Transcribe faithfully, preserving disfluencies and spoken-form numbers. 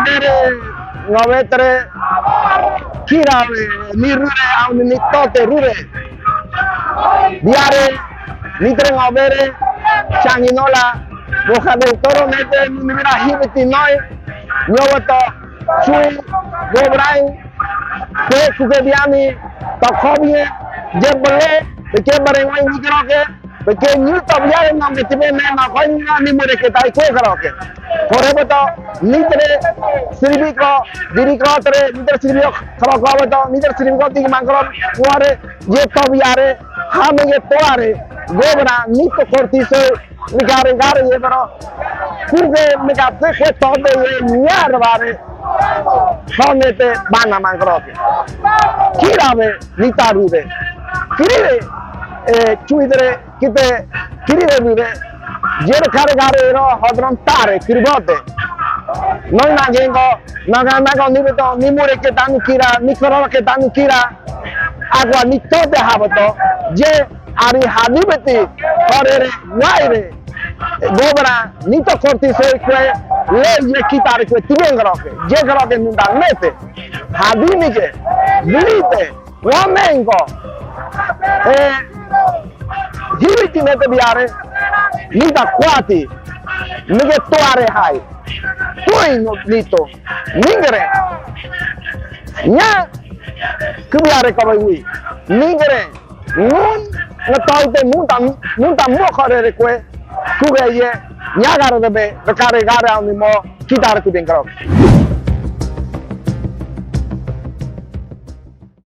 Tere, ngóbet tere, kira re, ni rure, aoni ni tote rure. Biare, ni tere ngóbet re, changi nola, boka de toro nete, ni mira hibe ti noi, nyoboto, chui, gobrai, ke kuke biani, to kobie, je bele, ke barengoi ni kroke, Peke ni to biare nonke tibe me ma ko ni mure ke tai kue kroke. Kore boto ni tere siribiko, diriko tere ni tere siribiko kroko boto, ni tere siribiko tiki mangkro kuare, ye to biare, hame ye toare, gobra ni to kortiso, ni gare gare ye bro. Kuke me kate kue to de ye nyar bare. Sonete bana mangkroke. Kira be, ni ta rure. Kiri re, e, chuidre, kite, kiri re rure. Jere kare kare ro, hodron tare, kiri bote. Noi na gengo, na ga na go ni beto, ni mure ke tanu kira, ni korora ke tanu kira. Agua ni tote haboto, je, ari hadi beti, kore re, wai re. Gobra, ni to korti soi kue, le ye kitare kue, tiben kroke, ye kroke nunda mete. Hadi ni ke, bilite, wamengo. E, hibiti mete biare, ni ta kuati, ni ke tuare hai. Tui no lito, ningre. Nya, kubiare kabai wi, ningre. Nun, nga tau te nun ta, nun ta mo kare re kue, kuge ye, nya gare de be, de kare gare aoni mo, kitare tiben kroke.